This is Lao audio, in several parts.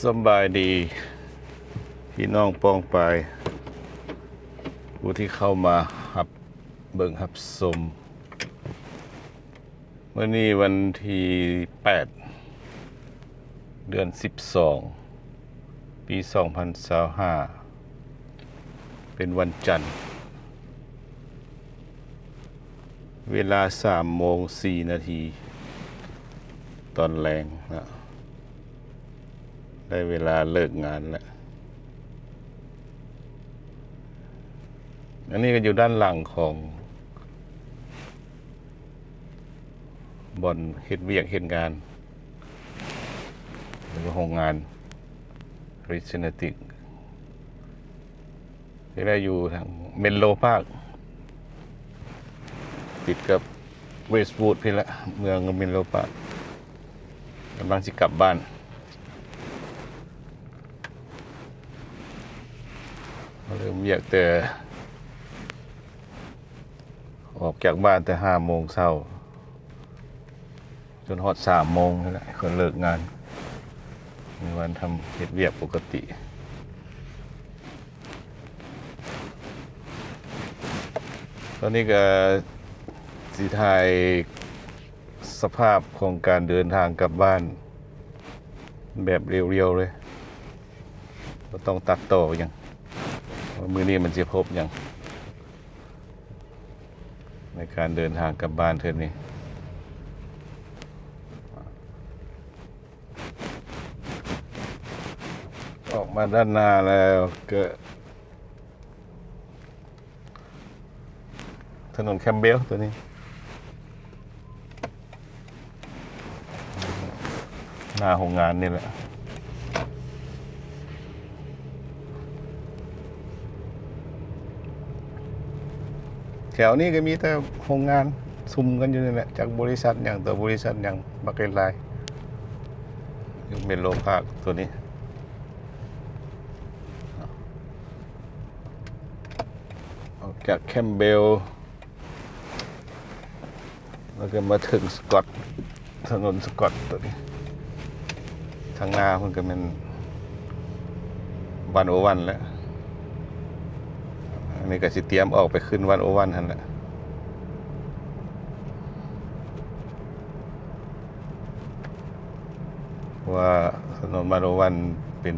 ສະບາຍດີພີ່ນ້ອງປ້ອງປາຍ ຜູ້ທີ່ເຂົ້າມາຮັບເບິ່ງຮັບຊົມ. ມື້ນີ້ວັນທີແປດ ເດືອນສິບສອງ ປີສອງພັນຊາວຫ້າ ເປັນວັນຈັນ. ເວລາສາມໂມງສີ່ນາທີຕອນແລງນະ ໄດ້ເວລາເລີກງານແລ້ວ. ອັນນີ້ກໍຢູ່ດ້ານຫຼັງຂອງບ່ອນເຮັດວຽກເຮັດງານ ຫຼືວ່າໂຮງງານ Regenerative ທີ່ໄດ້ຢູ່ທາງ Menlo Park ຕິດກັບ Westwood ພີ້ແຫຼະ ເມືອງ Menlo Park. ກຳລັງຊິກັບບ້ານ ເລີ່ມວຽກແຕ່ ອອກຈາກບ້ານແຕ່ຫ້າໂມງເຊົ້າ ຈົນຮອດສາມໂມງນີ້ແຫຼະ ເພິ່ນເລີກງານ ມີວັນທຳເຮັດວຽກປົກກະຕິ. ຕອນນີ້ກໍຊິຖ່າຍສະພາບຂອງການເດີນທາງກັບບ້ານແບບລຽວໆເລີຍ ບໍ່ຕ້ອງຕັດຕໍ່ຫຍັງ ວ່າມື້ນີ້ມັນຊິພົບຫຍັງ ໃນການເດີນທາງກັບບ້ານເທື່ອນີ້. ອອກມາດ້ານໜ້າແລ້ວກໍຖະໜົນ Campbell ຕົວນີ້. ໜ້າໂຮງງານນີ້ແຫຼະ ແຖວນີ້ກໍມີແຕ່ໂຮງງານຊຸມກັນຢູ່ນີ້ແຫຼະ ຈັກບໍລິສັດຫຍັງ ຕົວບໍລິສັດຫຍັງ ບັກຫຼາຍໆ ຢູ່ Menlo Park ຕົວນີ້. ອອກຈາກ Campbell ແລ້ວກໍມາເຖິງ Scott ຖະໜົນ Scott ຕົວນີ້ ທາງໜ້າເພິ່ນກໍແມ່ນ one oh one ແລ້ວ ອັນນີ້ກໍຊິຕຽມອອກໄປຂຶ້ນ one oh one ຫັ້ນແຫຼະ. ເພາະວ່າຖະໜົນ one oh one ເປັນ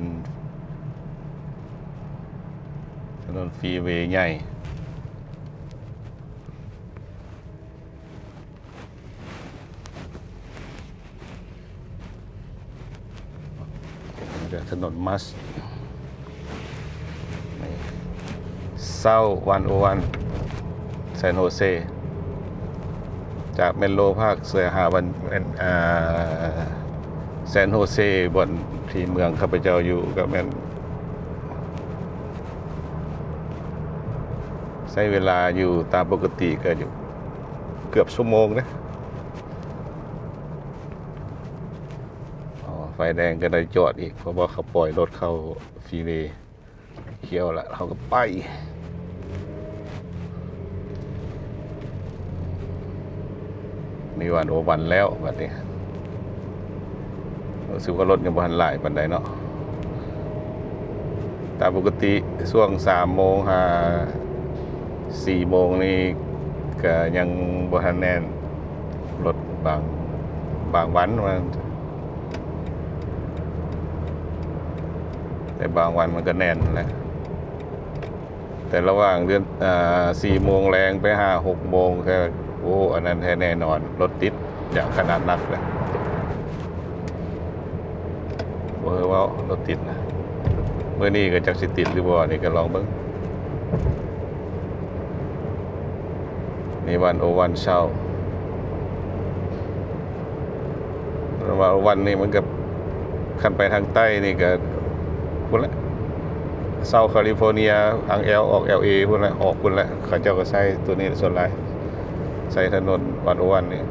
ຖະໜົນ freeway ໃຫຍ່ ຖະໜົນ Marsh. ເຊົາ one oh one San Jose ຈາກ Menlo Park ເສຍຫາວັນ ເປັນ ອ່າ San Jose ບ່ອນທີ່ເມືອງຂ້າພະເຈົ້າຢູ່ ກໍແມ່ນໃຊ້ເວລາຢູ່ຕາມປົກກະຕິກໍຢູ່ເກືອບຊົ່ວໂມງເດ້. ອໍ ໄຟແດງກໍໄດ້ຈອດອີກ ເພາະວ່າເຂົາປ່ອຍລົດເຂົ້າ freeway ຂຽວລະ ເຮົາກໍໄປ. ນີ້ one oh one ແລ້ວບັດນີ້ ຮູ້ສຶກວ່າລົດຍັງບໍ່ທັນຫຼາຍປານໃດເນາະ. ຕາມປົກກະຕິຊ່ວງສາມໂມງຫາສີ່ໂມງນີ້ກໍຍັງບໍ່ທັນແໜ້ນ ລົດບາງ ບາງວັນວ່າ ແຕ່ບາງວັນມັນກໍແໜ້ນແຫຼະ ແຕ່ລະຫວ່າງເດືອນ ອ່າ ສີ່ໂມງແລງໄປຫາຫົກໂມງ ແທ້ ໂອ້ ອັນນັ້ນແທ້ແນ່ນອນ ລົດຕິດຢ່າງຂະໜາດໜັກເລີຍ ບໍ່ເຄີຍເວົ້າລົດຕິດນະ. ມື້ນີ້ກໍຈັກຊິຕິດຫຼືບໍ່ ນີ້ກໍລອງເບິ່ງ. ນີ້ one oh one South ແຕ່ວ່າ one ນີ້ມັນກໍ ຄັນໄປທາງໃຕ້ນີ້ກໍພຸ້ນແຫຼະ South California ທາງ L ອອກ LA ພຸ້ນແຫຼະ ອອກພຸ້ນແຫຼະ ເຂົາເຈົ້າກໍໃຊ້ຕົວນີ້ແຫຼະ ສ່ວນຫຼາຍໃຊ້ຖະໜົນ one oh one ນີ້.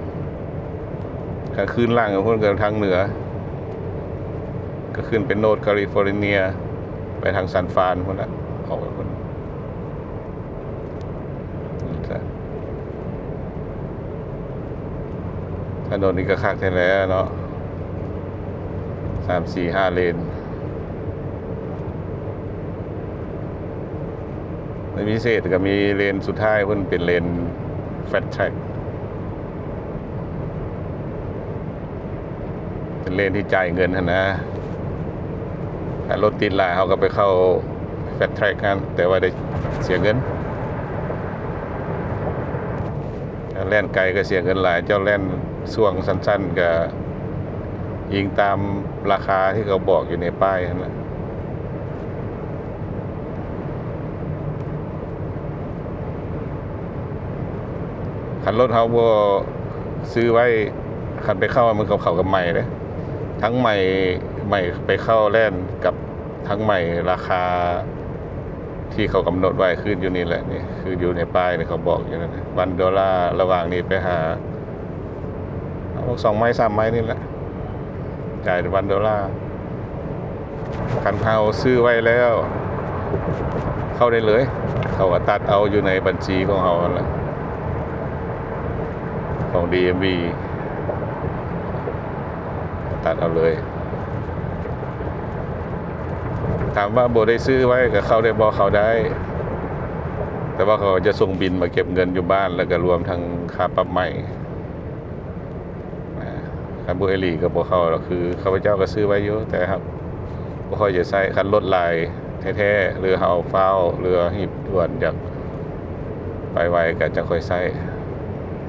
ຄັນຄືນຫຼັງພຸ້ນກໍທາງເໜືອ ກໍຂຶ້ນໄປ North California ໄປທາງ San Fran ພຸ້ນແຫຼະ ອອກໄປພຸ້ນ. ຖະໜົນນີ້ກໍຄັກແທ້ແຫຼະເນາະ ສາມ ສີ່ ຫ້າເລນ ພິເສດກໍມີເລນສຸດທ້າຍພຸ້ນ ເປັນເລນ Fast Track ເປັນເລນທີ່ຈ່າຍເງິນຫັ້ນນະ. ຖ້າລົດຕິດຫຼາຍ ເຮົາກໍໄປເຂົ້າ Fast Track ຫັ້ນ ແຕ່ວ່າໄດ້ເສຍເງິນ. ຖ້າແລ່ນໄກກໍເສຍເງິນຫຼາຍ. ເຈົ້າແລ່ນຊ່ວງສັ້ນໆ ກໍອີງຕາມລາຄາທີ່ເຂົາບອກຢູ່ໃນປ້າຍຫັ້ນລະ. ຄັນລົດເຮົາບໍ່ຊື້ໄວ້ ຄັນໄປເຂົ້າ ມັນກໍເຂົ້າກັບໃໝ່ເດ້ ທັງໃໝ່ ໃໝ່ໄປເຂົ້າແລ່ນກັບທັງໃໝ່ ລາຄາທີ່ເຂົາກຳນົດໄວ້ ຄືຢູ່ນີ້ແຫຼະ ນີ້ ຄືຢູ່ໃນປ້າຍນີ້ ເຂົາບອກຢູ່ນັ້ນ ວັນໂດລາ ລະຫວ່າງນີ້ໄປຫາ ເອົາສອງໄມ ສາມໄມນີ້ແຫຼະ ຈ່າຍວັນໂດລາ. ຄັນເຮົາຊື້ໄວ້ແລ້ວ ເຂົ້າໄດ້ເລີຍ ເຂົາກໍຕັດເອົາຢູ່ໃນບັນຊີຂອງເຮົາຫັ້ນແຫຼະ ຂອງ ດີເອັມວີ ຕັດເອົາເລີຍ. ຖາມວ່າບໍ່ໄດ້ຊື້ໄວ້ກໍເຂົ້າໄດ້ບໍ່? ເຂົ້າໄດ້ ແຕ່ວ່າເຂົາຈະສົ່ງບິນມາເກັບເງິນຢູ່ບ້ານ ແລ້ວກໍລວມທັງຄ່າປັບໃໝ. ອາ ຄັນບໍ່ອີ່ຫຼີກໍບໍ່ເຂົ້າດອກ. ຄືຂ້າພະເຈົ້າກໍຊື້ໄວ້ຢູ່ ແຕ່ຫາກບໍ່ຄ່ອຍຈະໃຊ້. ຄັນລົດຫຼາຍແທ້ໆ ຫຼືເຮົາຟ້າວ ຫຼືເຮົາຮີບດ່ວນ ຢາກໄປໄວ ກໍຈັ່ງຄ່ອຍໃຊ້.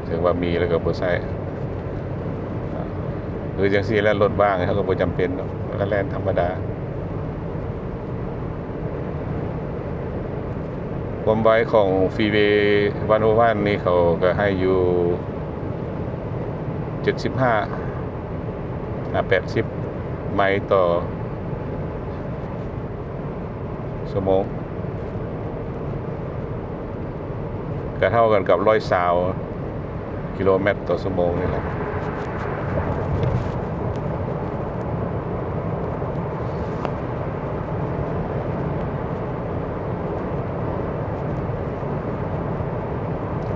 ເຖິງວ່າມີແລ້ວກໍບໍ່ໃຊ້ ຄືຈັ່ງຊີ້ແຫຼະ. ລົດວ່າງເຮົາກໍບໍ່ຈຳເປັນດອກ ກໍແລ່ນທຳມະດາ. ຄວາມໄວຂອງຟຣີເວ ວັນໂອວັນນີ້ ເຂົາກໍໃຫ້ຢູ່ເຈັດສິບຫ້າ ຫາ ແປດສິບໄມຕໍ່ຊົ່ວໂມງ ກໍເທົ່າກັນກັບຮ້ອຍຊາວ ກິໂລແມັດຕໍ່ຊົ່ວໂມງນີ້ແຫຼະ.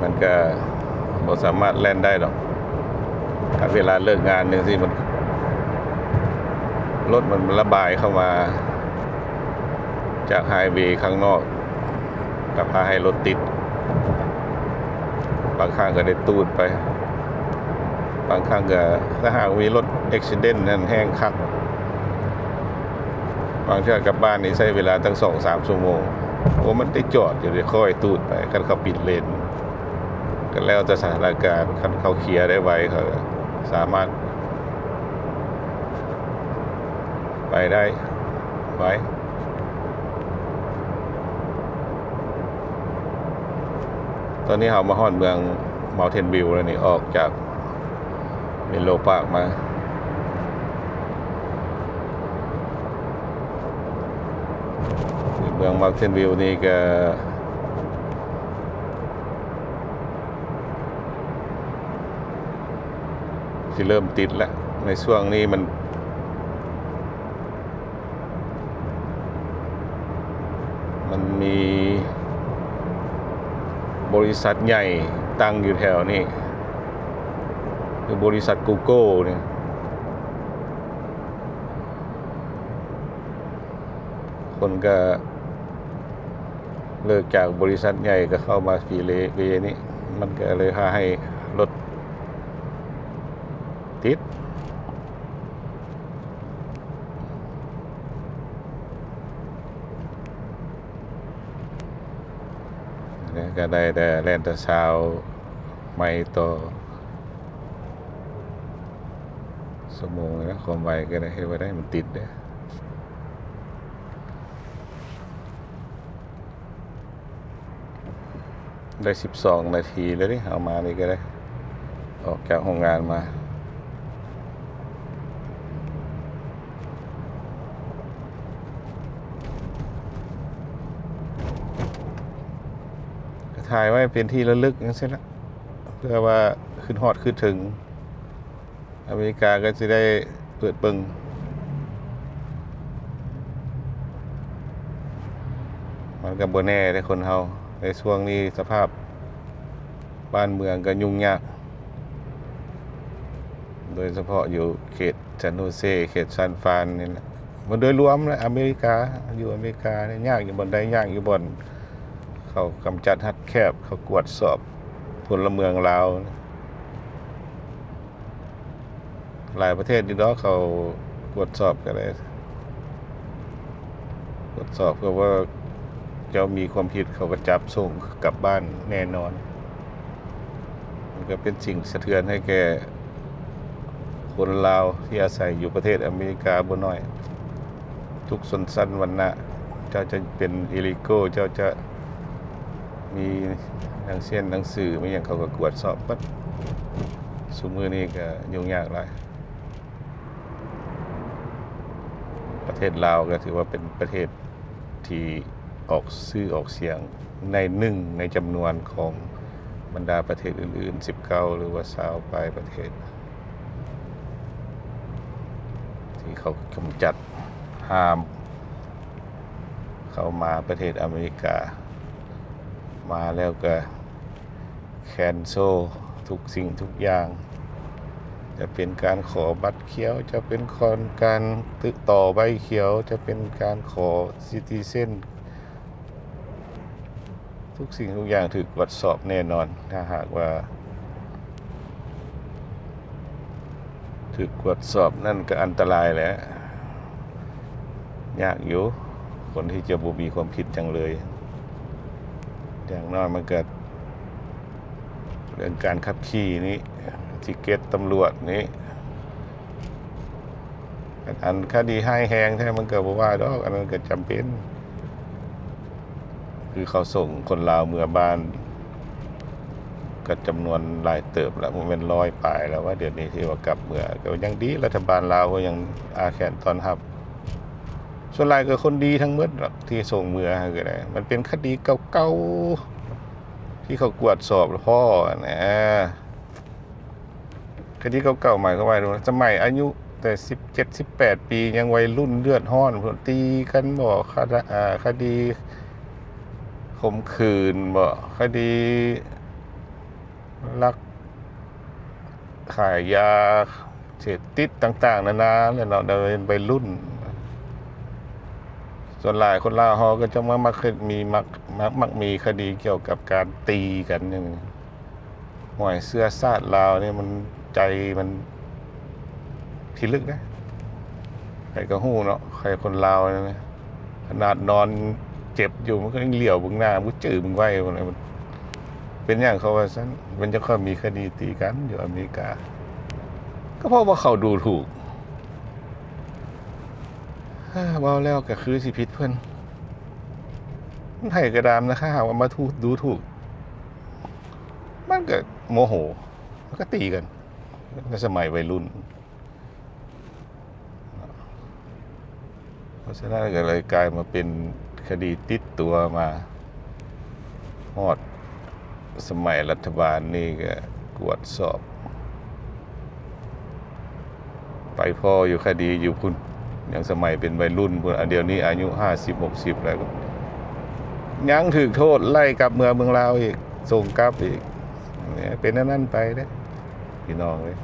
ມັນກະບໍ່ສາມາດແລ່ນໄດ້ດອກ ຖ້າເວລາເລີກງານຈັ່ງຊີ້ ມັນ ລົດມັນລະບາຍເຂົ້າມາຈາກໄຮເວຂ້າງນອກ ກໍພາໃຫ້ລົດຕິດ. ບາງຄັ້ງກໍໄດ້ຕູດໄປ ບາງຄັ້ງກໍ ຖ້າຫາກມີລົດເອັກຊີເດັນຫັ້ນແຮງຄັກ ບາງເທື່ອກັບບ້ານນີ້ໃຊ້ເວລາຕັ້ງສອງສາມຊົ່ວໂມງ. ໂອ້ ມັນໄດ້ຈອດຢູ່ເດ້ ຄ່ອຍຕູດໄປ ຄັນເຂົາປິດເລນ ກໍແລ້ວແຕ່ສະຖານະການ. ຄັນເຂົາເຄຍໄດ້ໄວ ເຂົາກໍສາມາດໄປໄດ້ໄວ. ຕອນນີ້ເຮົາມາຮອດເມືອງເມົາເທັນວິວແລ້ວນີ້ ອອກຈາກເມນໂລປາກມາ. ເມືອງເມົາເທັນວິວນີ້ກໍຊິເລີ່ມຕິດແລ້ວ. ໃນຊ່ວງນີ້ມັນ ມັນມີບໍລິສັດໃຫຍ່ຕັ້ງຢູ່ແຖວນີ້ ຄືບໍລິສັດ Google ນີ້ ຄົນກໍເລີກຈາກບໍລິສັດໃຫຍ່ກໍເຂົ້າມາຟຣີເວນີ້ ມັນກໍເລີຍພາໃຫ້ລົດຕິດ. ແລ້ວກໍໄດ້ແຕ່ແລ່ນແຕ່ຊາວໄມຕໍ່ຊົ່ວໂມງແລ້ວ ຄວາມໄວກໍໄດ້ ເຮັດບໍ່ໄດ້ ມັນຕິດເດ້. ໄດ້ສິບສອງນາທີແລ້ວເດ້ ເຮົາມານີ້ກໍໄດ້ ອອກຈາກໂຮງງານມາ ກໍຖ່າຍໄວ້ເປັນທີ່ລະລຶກຈັ່ງຊີ້ລະ ເພື່ອວ່າຄິດຮອດຄິດເຖິງ. ອາເມລິກາກໍຊິໄດ້ເປີດເບິ່ງ. ມັນກໍບໍ່ແນ່ເດ້ຄົນເຮົາ ໃນຊ່ວງນີ້ສະພາບບ້ານເມືອງກໍຫຍຸ້ງຍາກ ໂດຍສະເພາະຢູ່ເຂດຊານໂຮເຊ ເຂດຊານຟານນີ້ແຫຼະ. ມັນໂດຍລວມແຫຼະ ອາເມລິກາ ຢູ່ອາເມລິການີ້ຍາກຢູ່ບ່ອນໃດ ຍາກຢູ່ບ່ອນ ເຂົາກຳຈັດຮັດແຄບ, ເຂົາກວດສອບພົນລະເມືອງລາວ. ຫຼາຍປະເທດຢູ່ດອກ ເຂົາກວດສອບກໍໄດ້ ກວດສອບ ເພາະວ່າເຈົ້າມີຄວາມຜິດ ເຂົາກໍຈັບສົ່ງກັບບ້ານແນ່ນອນ. ມັນກໍເປັນສິ່ງສະເທືອນໃຫ້ແກ່ຄົນລາວທີ່ອາໄສຢູ່ປະເທດອາເມລິກາບໍ່ໜ້ອຍ. ທຸກຊົນຊັ້ນວັນນະ, ເຈົ້າຈະເປັນ illegal ເຈົ້າຈະມີໜັງເຊັນໜັງສື ມີຫຍັງ ເຂົາກໍກວດສອບເບິດ. ຊຸມື້ນີ້ກໍຫຍຸ້ງຍາກຫຼາຍ. ປະເທດລາວກໍຖືວ່າເປັນປະເທດທີ່ອອກຊື່ອອກສຽງໃນໜຶ່ງໃນຈຳນວນຂອງບັນດາປະເທດອື່ນໆ ສິບເກົ້າ ຫຼືວ່າຊາວປາຍປະເທດ ທີ່ເຂົາກຳຈັດ ຫ້າມເຂົ້າມາປະເທດອາເມລິກາ, ມາແລ້ວກໍ cancel ທຸກສິ່ງທຸກຢ່າງ, ຈະເປັນການຂໍບັດຂຽວ, ຈະເປັນການ ການຕໍ່ໃບຂຽວ, ຈະເປັນການຂໍ citizen, ທຸກສິ່ງທຸກຢ່າງຖືກກວດສອບແນ່ນອນ. ຖ້າຫາກວ່າຖືກກວດສອບນັ້ນກໍອັນຕະລາຍແຫຼະ, ຍາກຢູ່ ຄົນທີ່ຈະບໍ່ມີຄວາມຜິດຫຍັງເລີຍ. ຢ່າງໜ້ອຍມັນກໍ ເລື່ອງການຂັບຂີ່ນີ້ ຕິເກັດຕຳຫຼວດນີ້ ອັນຄະດີຮ້າຍແຮງແທ້ມັນກໍບໍ່ວ່າດອກ, ອັນນັ້ນກໍຈຳເປັນ. ຄືເຂົາສົ່ງຄົນລາວເມືອບ້ານກໍຈຳນວນຫຼາຍເຕີບແລ້ວ, ບໍ່ແມ່ນຮ້ອຍປາຍແລ້ວວ່າ ດຽວນີ້ທີ່ວ່າກັບເມືອ. ກໍຍັງດີ ລັດຖະບານລາວກໍຍັງອ້າແຂນຕ້ອນຮັບ. ສ່ວນຫຼາຍກໍຄົນດີທັງໝົດດອກທີ່ສົ່ງເມືອຫັ້ນກໍໄດ້, ມັນເປັນຄະດີເກົ່າໆ ທີ່ເຂົາກວດສອບພໍ້ຫັ້ນນະ. ຄະດີເກົ່າໆ ໝາຍຄວາມວ່າ ສະໄໝອາຍຸແຕ່ສິບເຈັດ ສິບແປດປີ ຍັງໄວລຸ້ນເລືອດຮ້ອນພຸ້ນ, ຕີກັນບໍ, ຄະ ອາ ຄະດີຂົ່ມຂືນບໍ, ຄະດີລັກຂາຍຢາເສບຕິດຕ່າງໆນານາແຫຼະເນາະ, ໄວລຸ້ນ. ສ່ວນຫຼາຍຄົນລາວເຮົາກໍຈະມາມັກມີ ມັກ ມັກ ມັກມີຄະດີກ່ຽວກັບການຕີກັນ. ຫວຍ ເຊື້ອຊາດລາວນີ້ມັນ ໃຈມັນພິລຶກເດ້. ໃຜກໍຮູ້ເນາະ ໃຜຄົນລາວນີ້ນະ ຂະໜາດນອນເຈັບຢູ່ ມັນກໍຍັງຫຼຽວເບິ່ງໜ້າ ບໍ່ຈື່ເບິ່ງໄວ. ເປັນຫຍັງເຂົາວ່າຊັ້ນ? ມັນຈັ່ງຄ່ອຍມີຄະດີຕີກັນຢູ່ອາເມລິກາ ກໍເພາະວ່າເຂົາດູຖູກ. ເວົ້າແລ້ວກໍຄືຊິຜິດເພິ່ນ. ໃຜກໍຕາມນະ ຖ້າຫາກວ່າມາຖູກ ດູຖູກ ມັນກໍໂມໂຫ ມັນກໍຕີກັນໃນສະໄໝໄວລຸ້ນ. ເພາະສະນັ້ນກໍເລີຍກາຍມາເປັນຄະດີຕິດຕົວມາຮອດສະໄໝລັດຖະບານນີ້ ກໍກວດສອບ ໄປພໍ້ຢູ່ຄະດີຢູ່ພຸ້ນ ຍັງສະໄໝເປັນໄວລຸ້ນພຸ້ນ, ອາ ດຽວນີ້ອາຍຸຫ້າສິບ ຫົກສິບແລ້ວ ຍັງຖືກໂທດໄລ່ກັບເມືອເມືອງລາວອີກ ສົ່ງກັບອີກ. ເປັນອັນນັ້ນໄປເດ້ພີ່ນ້ອງເອີຍ.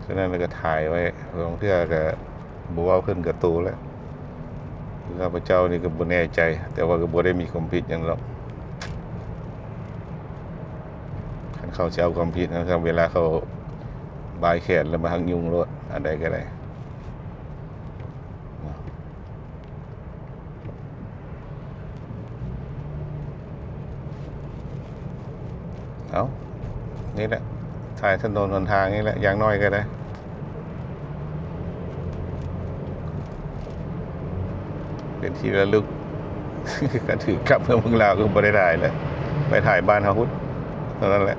ສະນັ້ນລະກະຖ່າຍໄວ້ ລາງເທື່ອກະບໍ່ເວົ້າຂຶ້ນກະໂຕແລ້ວ. ຄືຂ້າພະເຈົ້ານີ້ກະບໍ່ແນ່ໃຈ ແຕ່ວ່າກະບໍ່ໄດ້ມີຄວາມຜິດຫຍັງດອກ. ຄັນເຂົາຊິເອົາຄວາມຜິດນະ ເວລາເຂົາບາຍແຂນລະມາຫັກຍຸງໂລດ ອັນໃດກະໄດ້. ເອົາ ນີ້ແຫຼະ ຖ່າຍຖະໜົນຫົນທາງນີ້ແຫຼະ ຢ່າງໜ້ອຍກໍໄດ້ ເປັນທີ່ລະລຶກ. ຄັນຖືກກັບເມືອເມືອງລາວກໍບໍ່ໄດ້ຖ່າຍແຫຼະ ໄປຖ່າຍບ້ານເຮົາພຸ້ນ ເທົ່ານັ້ນແຫຼະ.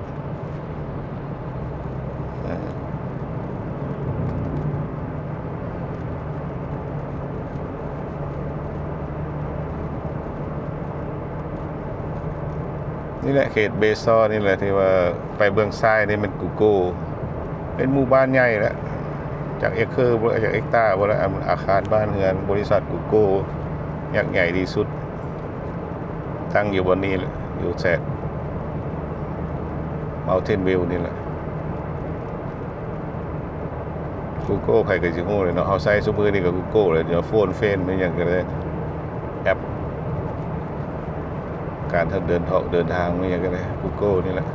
ນີ້ແຫຼະ ເຂດເບຊອນນີ້ແຫຼະ ທີ່ວ່າໄປເບື້ອງຊ້າຍນີ້ແມ່ນກູໂກ ເປັນໝູ່ບ້ານໃຫຍ່ແຫຼະ ຈັກເອເຄີບໍ່ ຈັກເຮັກຕາບໍ່ລະ ອາຄານບ້ານເຮືອນບໍລິສັດກູໂກ ຍັກໃຫຍ່ທີ່ສຸດ ຕັ້ງຢູ່ບ່ອນນີ້ແຫຼະ ຢູ່ແຖບ Mountain View ນີ້ແຫຼະ. Google ໃຜກໍຊິຮູ້ແຫຼະເນາະ ເຮົາໃຊ້ຊຸມື້ນີ້ກໍ Google ແຫຼະເນາະ ໂຟນເຟນແມ່ນຫຍັງກໍໄດ້ ແອັບ ການເດີນທາງ ເດີນທາງນີ້ກໍໄດ້ Google ນີ້ແຫຼະ.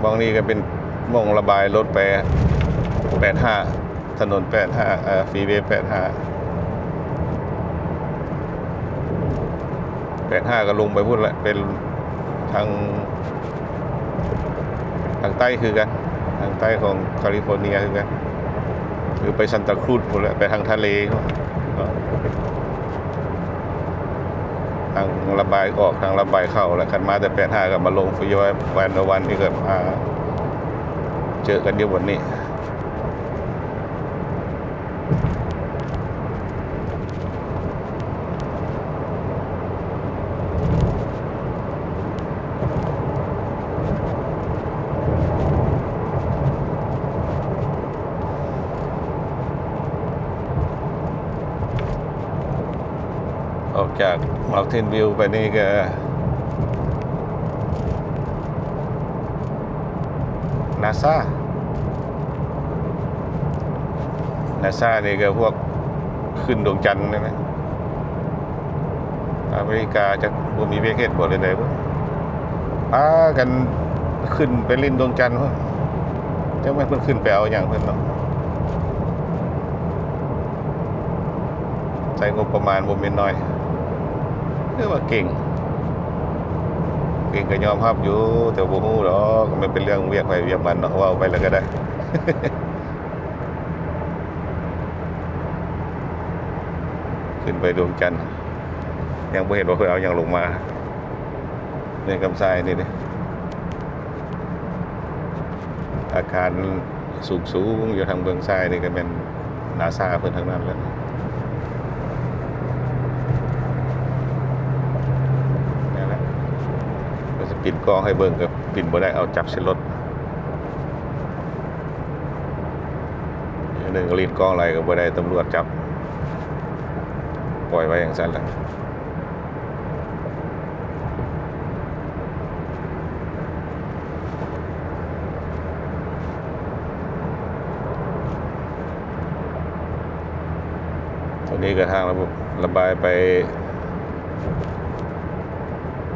ໝ່ອງນີ້ກໍເປັນໝ່ອງລະບາຍລົດໄປແປດຫ້າ ຖະໜົນແປດຫ້າ ເອີ Freeway ແປດຫ້າ ແປດຫ້າ ກໍລົງໄປພຸ້ນແຫຼະ ເປັນທາງ ທາງໃຕ້ຄືກັນ ທາງໃຕ້ຂອງຄາລິຟໍເນຍຄືກັນ ຄືໄປຊັນຕາຄຣູດພຸ້ນແຫຼະ ໄປທາງທະເລເນາະ ທາງລະບາຍອອກ ທາງລະບາຍເຂົ້າ ແລະ ຄັນມາແຕ່ແປດຫ້າກໍມາລົງຟຣີເວແວນໂອວັນນີ້ກໍ ອ່າ ເຈີກັນຢູ່ບ່ອນນີ້. ອອກຈາກ Mountain View ໄປນີ້ກໍ NASA NASA ນີ້ກໍພວກຂຶ້ນດວງຈັນນີ້ນະ ອາເມລິກາຈັກບໍ່ມີວຽກເຮັດບໍ່ ຫຼືໃດ ພາກັນຂຶ້ນໄປຫຼິ້ນດວງຈັນພຸ້ນ ຈັກແມ່ນເພິ່ນຂຶ້ນໄປເອົາຫຍັງເພິ່ນເນາະ. ໃຊ້ງົບປະມານບໍ່ແມ່ນນ້ອຍ ຖືວ່າເກັ່ງ ເກັ່ງກໍຍອມຮັບຢູ່ ແຕ່ບໍ່ຮູ້ດອກ ມັນເປັນເລື່ອງວຽກໃຜວຽກມັນເນາະ ເວົ້າໄປແລ້ວກໍໄດ້ ຂຶ້ນໄປດວງຈັນ ຍັງບໍ່ເຫັນວ່າເພິ່ນເອົາຫຍັງລົງມາ ໃນກຳຊາຍນີ້ເດ້ ອາຄານ ສູງໆ ຢູ່ທາງເບື້ອງຊ້າຍນີ້ກໍແມ່ນ NASA ເພິ່ນທັງນັ້ນແຫຼະ ນັ້ນແຫຼະ ກໍຊິປິ່ນກ້ອງໃຫ້ເບິ່ງ ກໍປິ່ນບໍ່ໄດ້ ເອົາຈັບໃສ່ລົດ ໜຶ່ງ ຫຼິ້ນກ້ອງໄຫຼກໍບໍ່ໄດ້ ຕຳຫຼວດຈັບ ປ່ອຍໄວ້ຈັ່ງຊັ້ນແຫຼະ. ຕົວນີ້ກໍທາງລະບາຍໄປ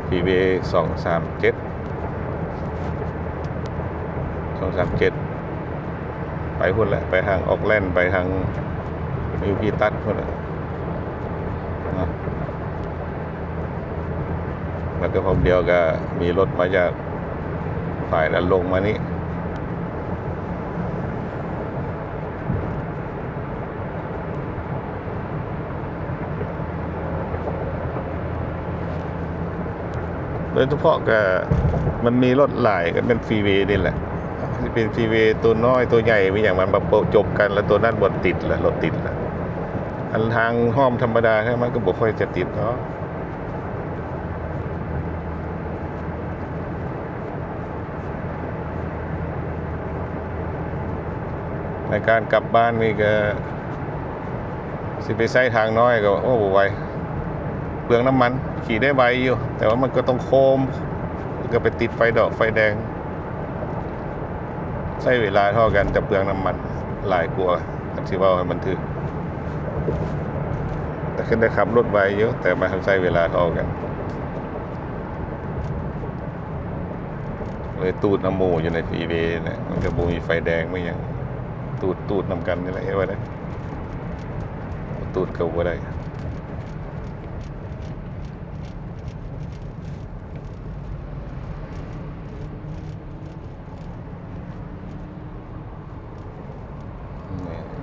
Freeway ສອງສາມເຈັດ ສອງສາມເຈັດ ໄປພຸ້ນແຫຼະ ໄປທາງ Oakland ໄປທາງ Milpitas ພຸ້ນແຫຼະເນາະ. ແລ້ວກໍພວກດຽວກໍມີລົດມາຈາກຝ່າຍນັ້ນລົງມານີ້ ໂດຍສະເພາະກໍມັນມີລົດຫຼາຍ ກໍແມ່ນ Freeway ນີ້ແຫຼະ ຊິເປັນ Freeway ຕົວນ້ອຍຕົວໃຫຍ່ມີຫຍັງ ມັນມາໂປະຈົບກັນ ແລ້ວຕົວນັ້ນບໍ່ຕິດລະ ລົດຕິດລະ ອັນທາງອ້ອມທຳມະດາ ມັນກໍບໍ່ຄ່ອຍຈະຕິດດອກ. ໃນການກັບບ້ານນີ້ກໍຊິໄປໃຊ້ທາງນ້ອຍກໍ ໂອ້ ບໍ່ໄຫວ ເປືອງນ້ຳມັນ. ຂີ່ໄດ້ໄວຢູ່ ແຕ່ວ່າມັນກໍຕ້ອງໂຄ້ງ ແລ້ວກໍໄປຕິດໄຟດອກໄຟແດງ ໃຊ້ເວລາເທົ່າກັນ ແຕ່ເປືອງນ້ຳມັນຫຼາຍກວ່າ ຄັນຊິເວົ້າໃຫ້ມັນຖືກ. ແຕ່ຄັນໄດ້ຂັບລົດໄວຢູ່ ແຕ່ມັນໃຊ້ເວລາເທົ່າກັນ. ເລີຍຕູດນຳໝູ່ຢູ່ໃນຟຣີເວນີ້ແຫຼະ ມັນກໍບໍ່ມີໄຟແດງມີຫຍັງ ຕູດ ຕູດນຳກັນນີ້ແຫຼະ ເຮັດວ່າໄດ້ ຕູດກໍບໍ່ໄດ້.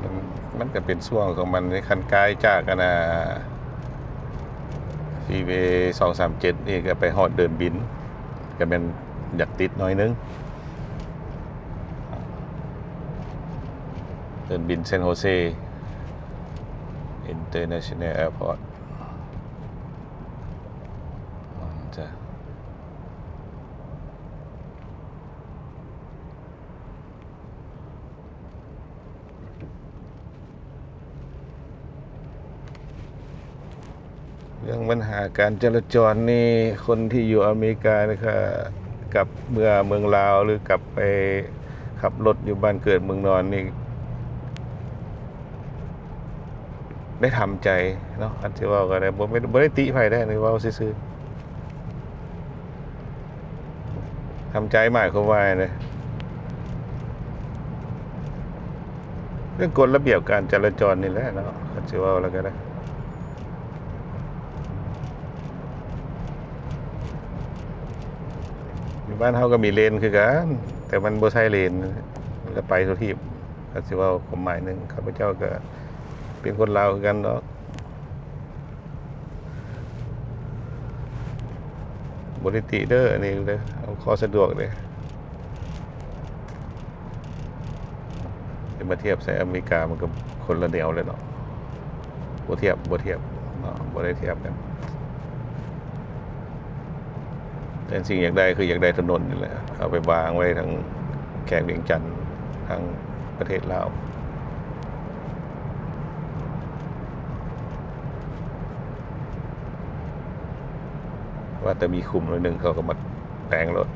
ມັນ ມັນກໍເປັນຊ່ວງຂອງມັນເດ້ ຄັນກາຍຈາກອັນນ່າ ຟຣີເວສອງສາມເຈັດນີ້ກໍໄປຮອດເດີ່ນບິນ ກໍແມ່ນຢາກຕິດໜ້ອຍໜຶ່ງ ເດີ່ນບິນ San Jose International Airport. ເລື່ອງບັນຫາການຈະລາຈອນນີ້ ຄົນທີ່ຢູ່ອາເມລິການີ້ກໍກັບເມືອເມືອງລາວ ຫຼືກັບໄປຂັບລົດຢູ່ບ້ານເກີດເມືອງນອນນີ້ ໄດ້ທຳໃຈເນາະ ຄັນຊິເວົ້າກໍໄດ້ ບໍ່ແມ່ນ ບໍ່ໄດ້ຕິໃຜເດ້ ອັນນີ້ເວົ້າຊື່ໆ. ທຳໃຈໝາຍຄວາມວ່າໃດ? ເລື່ອງກົດລະບຽບການຈະລາຈອນນີ້ແຫຼະເນາະ ຄັນຊິເວົ້າແລ້ວກໍໄດ້. ຢູ່ບ້ານເຮົາກໍມີເລນຄືກັນ ແຕ່ມັນບໍ່ໃຊ້ເລນ ມັນກໍໄປທົ່ວທີບ. ກໍຊິເວົ້າຄວາມໝາຍໜຶ່ງ ຂ້າພະເຈົ້າກໍເປັນຄົນລາວຄືກັນດອກ ບໍ່ໄດ້ຕິເດີ ອັນນີ້ເດີ ເອົາຂໍ້ສະດວກເດ້. ຈະມາທຽບໃສ່ອາເມລິກາ ມັນກໍຄົນລະແນວເລີຍເນາະ ບໍ່ທຽບ ບໍ່ທຽບເນາະ ບໍ່ໄດ້ທຽບກັນ. ແຕ່ສິ່ງຢາກໄດ້ຄືຢາກໄດ້ຖະໜົນນີ້ແຫຼະ ເອົາໄປວາງໄວ້ທາງແຂວງວຽງຈັນ ທາງປະເທດລາວ ວ່າແຕ່ມີຂຸມໜ້ອຍໜຶ່ງ ເຂົາກໍມາແປງໂລດ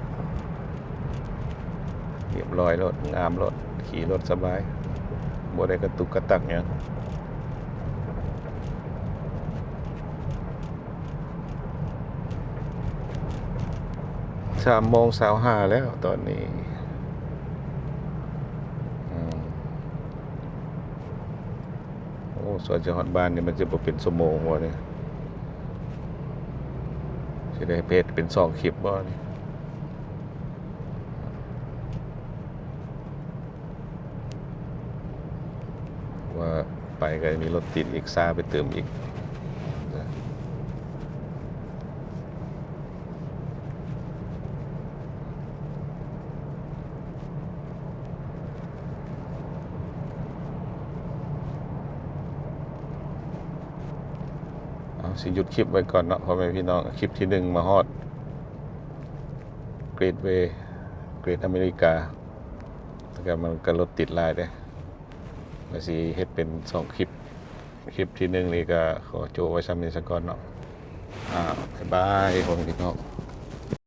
ຮຽບຮ້ອຍໂລດ ງາມໂລດ ຂີ່ລົດສະບາຍ ບໍ່ໄດ້ກະຕຸກກະຕັກຫຍັງ. ສາມໂມງຊາວຫ້າແລ້ວຕອນນີ້. ອືມ ໂອ້ ສວນຈະຮອດບ້ານນີ້ ມັນຈະບໍ່ເປັນຊົ່ວໂມງບໍ່ນີ້? ຊິໄດ້ເຮັດເປັນສອງຄລິບບໍ່ນີ້? ວ່າໄປກໍມີລົດຕິດອີກ ຊ້າໄປຕື່ມອີກ. ເອົາ ຊິຢຸດຄລິບໄວ້ກ່ອນເນາະ ພໍ່ແມ່ພີ່ນ້ອງ. ຄລິບທີໜຶ່ງມາຮອດ Great Way Great America ແລ້ວກໍມັນກໍລົດຕິດຫຼາຍເດ້ ວ່າຊິເຮັດເປັນສອງຄລິບ. ຄລິບທີໜຶ່ງນີ້ກໍຂໍໂຈະໄວ້ຊ່ຳນີ້ສາກ່ອນເນາະ. ອ່າ ບາຍບາຍ ພໍ່ແມ່ພີ່ນ້ອງ.